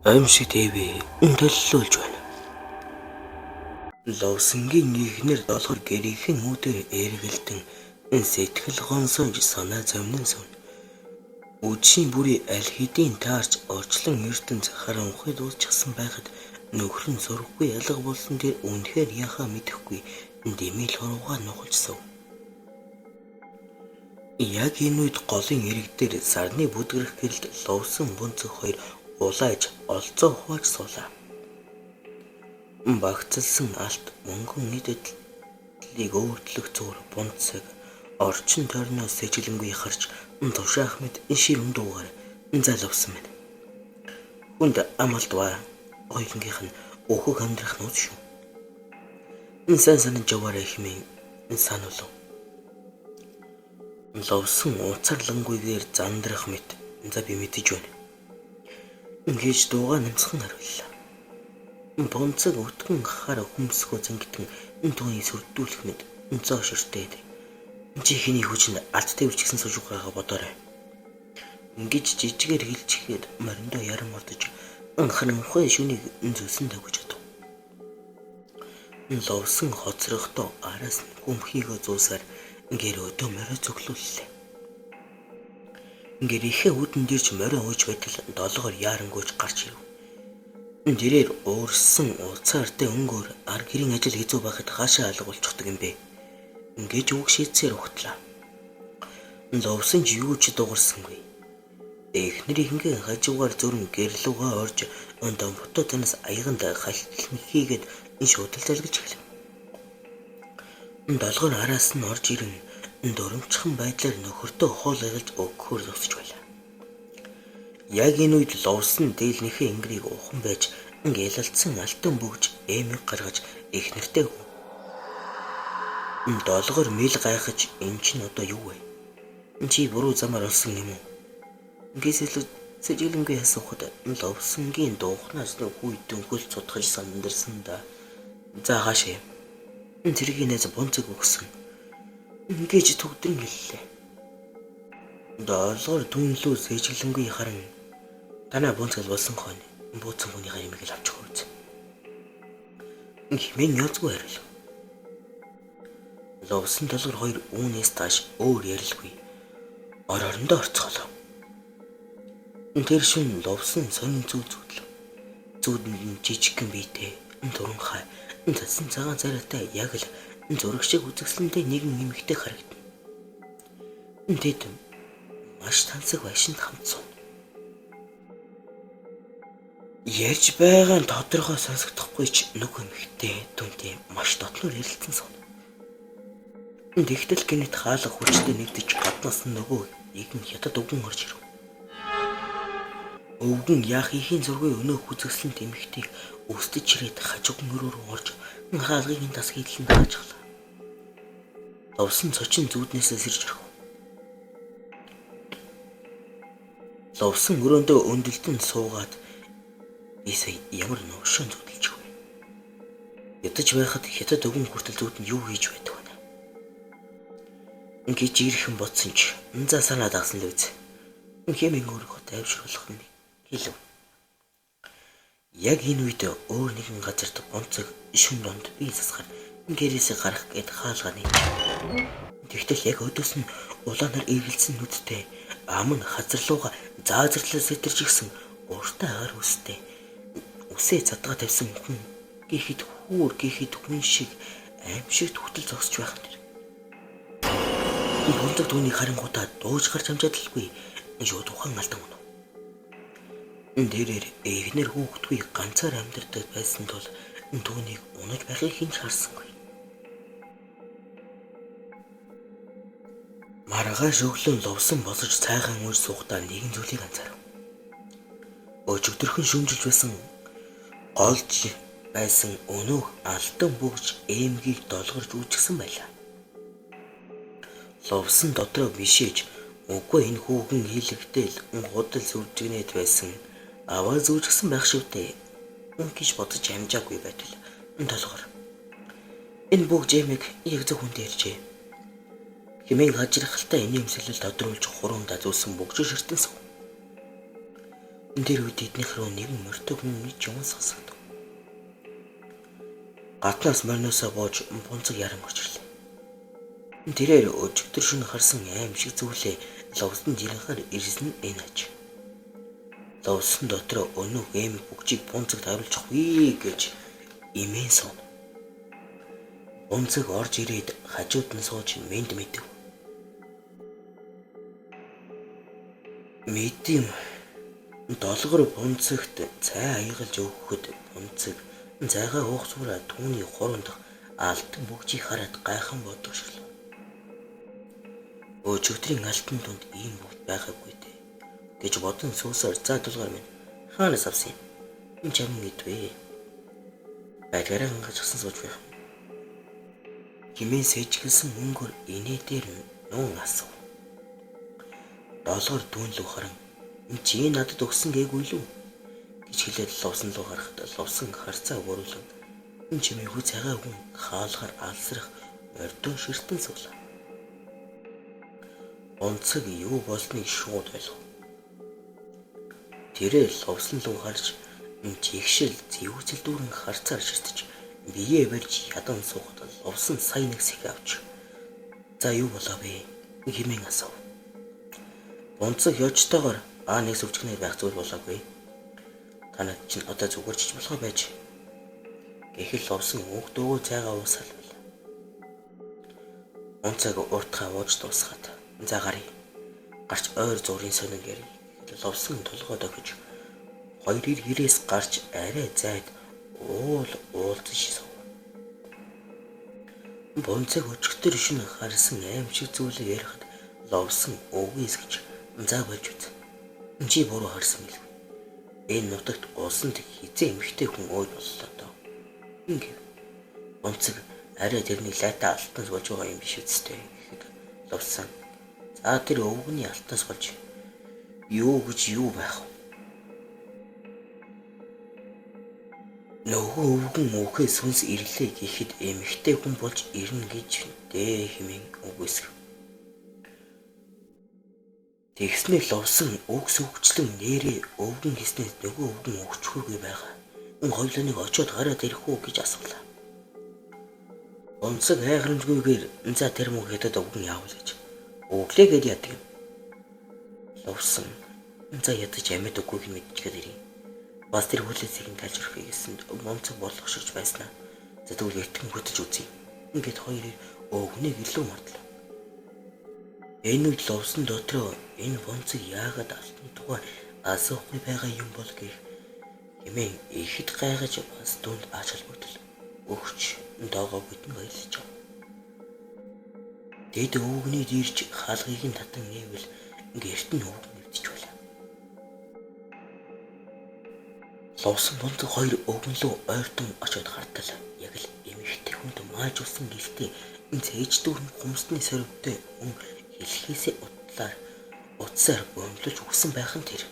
Аимшиг ТV төлөлөөлж байна. Ловсонгийн эхнэр долгор гэрийнхэн үүдээр эргэлдэн сэтгэл гонсойж санаа зовнон сууна. Үдшийн бүрий аль хэдийн таарч орчлон ертөнц харанхуй дуусчихсан байхад нөхөр нь сурахгүй алга болсон тэр үнэхээр яхаа мэдэхгүй дэмий хуруугаа нухалж сув. Яг энэ үед голын эрэг дээр сарны бүдгэрэх гэрэлд Ловсон Бөнцөг хоёр улайж олзоо хувааж суулаа. Багцлсан алт мөнгөн эд эдлийг өөрчлөх зуур Бунцэг орчин тойрноос сэжиглэнгүй харж тушаах мэт ширүүн дуугаар залвсан байна. Хүнд амалдваа хоёулангийнх нь өөхөх амьдрах нууц шүү. Сайн санаж яваарай хэмээн сануулав. Ловсон уцарлангүйгээр зандрах мэт за би мэдэж байна. Ингэж дуугаа нэмсхэн хариуллаа. Бунцаг өтгөн хар хөмсгөө зангитэн түүний сүрдүүлэх мэт зоо ширтээд чи хэний хүчинд алдтай үчгсэн сууж байгаагаа бодоорой. Ингэж жижигээр хэлчихээд мориндоо яран ордож харанхуй шүнийг зүсэн тавьж чадав. Ловсон хоцрохдоо араас нь хүмхийгөө зуусаар гэр өдөө морио цөглүүллээ. Гэрийнхээ үдэн дэрч морио ууж байтал долоогоор яарангуйч гарч ирэв. Тэрээр уурсан уцаартай өнгөөр ар гэрийн ажил хэцүү байхад хаашаа алга болчихдог юм бэ? Ингэж үг шийдсээр ухтлаа. Ловсон ч юу ч дуугарсангүй. Эхнэрийнхээ хажуугаар зүрэн гэрлүүгээ орж домбото танаас аяганд халтал хийгээд шуудал залгиж эхлэв. Долгор араас нь орж ирэн дурамчхан байдлаар нөхөртөө хоол агалж өгөхөөр зогсож байлаа. Яг энэ үед Ловсон дээлнийхээ ингэрийг ухан байж гялалцсан алтан бөгж эмийг гаргаж эхнэртэй хүү. Долгор мэл гайхаж эн чинь одоо юу вэ? Чи буруу замаар олсон юм уу? Гэсэл сэжиглэнгүй асуухад Ловсонгийн дуухнаас нь хүй дөнхөл цутгаж сандарсан да. За хаашаа. Цэргийн найз Бунцэг өгсөн. Ингэж түгдрэн хэллээ. Долгор түнлүү сэжиглэнгүй харан танаа Бунцэг болсон хойно бууцсан хүнийхээ ямиг л авч өгөөц. Хэмээн ёцгүй хариулв. Ловсон долгор хоёр үүнээс тааш өөр ярилгүй. Ор орондоо орцголоо. Тэр шин Ловсон сонин зүү зүудлээ. Зүүдэнд нь жижигхэн биетэй, туранхай, цасан цагаан царайтай яг л зураг шиг үзэсгэлэнтэй нэгэн эмэгтэй харагдана. Тэд маш тансаг байшинд хамт сууна. Ярьж байгаа нь тодорхой сонсогдохгүй ч нөгөө эмэгтэй түүнтэй маш дотноор ярилцсан сууна. Тэгтэл гэнэт хаалга хүчтэй нэгдэж гаднаас нь нөгөө нэгэн хятад өвгөн орж ирэв. Өвгөн яах ихийн зургүй өнөөх үзэсгэлэнт эмэгтэйг өстөж чирээд хажуухан өрөө рүү орж хаалгыг нь тас хийдлэн таажглаа. Ловсон цочин зүүднээсээ сэрж орхив. Ловсон өрөөндөө өндөлтөн суугаад би сая ямар нуушин зүудэлж вэ? Ядаж байхад хятад өвгөн хүртэл зүүдэнд юу хийж байдаг вэ? Ингэж ирэхэн бодсон ч за санаа дагсан л үз. Хэмээн өөрийгөө тайвшруулах нь хэлв. Яг энэ үед өөр нэгэн газарт Бунцэг шүн донд бие засахаар гэрээсээ гарах гээд хаалга нээж. Тэгтэл яг өдөөс нь улаанаар эргэлзсэн нүдтэй ам нь хазарлууга заазарлаа сэтэрч гисэн уртай ар үстэй үсээ задгаа тавьсан хүн гэхэд хүүр гэхэд хүн шиг аимшигт хүртэл зогсож байх нь тэр. Бунцэг түүнийг харангуутаа дууж гарч амжаадalгүй шууд ухаан алдан унав. Тэрээр эхнэр хүүхдгүй ганцаар амьдардаг байсан тул түүнийг унаж байхыг хэн ч харсангүй. Маргааш өглөө Ловсон босож цайхан ууж суухдаа нэгэн зүйлийг анзаарав. Өчигдөрхөн шүмжилж байсан голж байсан өнөөх алтан бөгж эмгийг долгорж үүчгсэн байлаа. Ловсон дотроо бишээж үгүй энэ хүүхэн хийлэгтэл худал сүржигнээд байсан аваа зүүжгсэн байх шивтэй гэж бодож амжаагүй байтал толгор. Энэ бөгж эмэг яг зөв хүнд иржээ. Хэмээн хажирхалтай инээмсэглэл тодруулж хуруумдаа зүүсэн бөгж ширтэн сув. Тэр үед эднийх рүү нэгэн морьтой хүн нэг юм сонсогдов. Гаднаас мориноосоо бууж Бунцаг яран орж ирлээ. Тэрээр өчигдөр шөнө харсан аимшиг зүйлээ Лувсан жирэнхээр ирсэн нь энэ аж. Лувсан дотор өнөөх эмэг бүгжийг Бунцагт хариулчих вэ гэж имэн сууна. Бунцаг орж ирээд хажууд нь сууж мэнд мэдэв. Мэд юм. Долгор Бунцагт цай аягалж өгөхөд Бунцаг цайгаа уух зураа түүний хуруунд алтан бөгжийг хараад гайхан бодох ширлээ. Өчигдрийн алтан тунд ийм бүгд байгаагүй дээ гэж бодон суусаар за Дулгаар минь хаанаас авсан юм? Энэ чам гэдвэ. Байдгаараа хангаж гасан сууж байх юм. Химэн сэжиглэсэн мөнгөөр инээ дээр нуун асуув. Долгор дүүн лүү харан чи надад өгсөн гээгүй лүү гэж хэлээд Лувсан луу харахад Лувсан харцаа өгөөрүүлэн энэ чимээгүй цагаан хүн хаалгаар алсрах мордон ширтэн суулаа. Онцог юу болсныг шууд ойлгов. Тэрээр Лувсан луу харж жигшил зэвүүцэл дүүрэн харцаар ширтэж биеэ барьж ядан суухад Лувсан сая нэг сэхэ авч за юу болоо бэ хэмээн асуув. Бунцаг ёжтойгоор нэг сүвчгнээр байх зүйл болоогүй. Та над чинь одоо зүгээр чиж болохоо байж. Гэхэл Лувсан өөх дуугүй цайгаа уусаал байлаа. Унцаг уртхаа ууж дуусгаад за гаръя. Гарч ойр зуурын сонин ярь. Лувсан толгой дохиж хоёр ир гэрээс гарч арай зайд уул уулзаж суув. Бунцаг өчигдөр шөнө харсан аимшиг зүйлийг ярихад Лувсан үгүйсгэж за болж үз. Чи буруу харсан билүү? Энэ нутагт усанд хизээ эмхтэй хүн өөд боллоо доо. Ингээд Бунцаг арай тэрний лайта алтанс болж байгаа юм биш үстэй гэхэд Лувсан за тэр өвгөний алтанс болж юу гэж юу байх вэ? Нөгөө өвгөн үхээ сүнс ирлээ гэхэд эмэгтэй хүн болж ирнэ гэж дээ хэмээн үгүйсгэв. Тэгснээр Лувсан үг сүгчлэн нэрээ өвгөн хийснээс нөгөө өвгөн өгчхөөгүй байгаа. Өн хоёуланыг очиод гараад ирэх үү гэж асуулаа. Унцаг хайхрамжгүйгээр за тэр мөн хятад өвгөн яавал гэж. Өглөө гээд яадаг юм. Лувсан за ядаж амьд үгүйг нь мэдчихээд ирье. Бас тэр хүлээсийг нь тайлж өрхөе гэсэнд Бунцаг болгоширч байснаа. За тэгвэл эртхэн хөтөж үзье. Ингээд хоёр өвгнийг илүү мардлаа. Энэ үед Лувсан дотроо энэ Бунцаг яагаад алтан тухай асуухгүй байгаа юм бол гэх хэмээн ихэд гайхаж бас дүнд ач холбогдол өгч доогоо бүдэн баярлаж ав. Тэд өвгөний дэрч хаалгыг нь татан нээвэл гэрт нь өвгөн нэвтэж байлаа. Лувсан Бунцаг хоёр өвгөн лүү ойртон очиод гартал яг л эмэгтэй хүнд мааж усан гэлтэй энэ цээж дүүрэн хумсны сорвтой хүн хэлхээсээ утсаар бөмбөлж өгсөн байх нь тэр.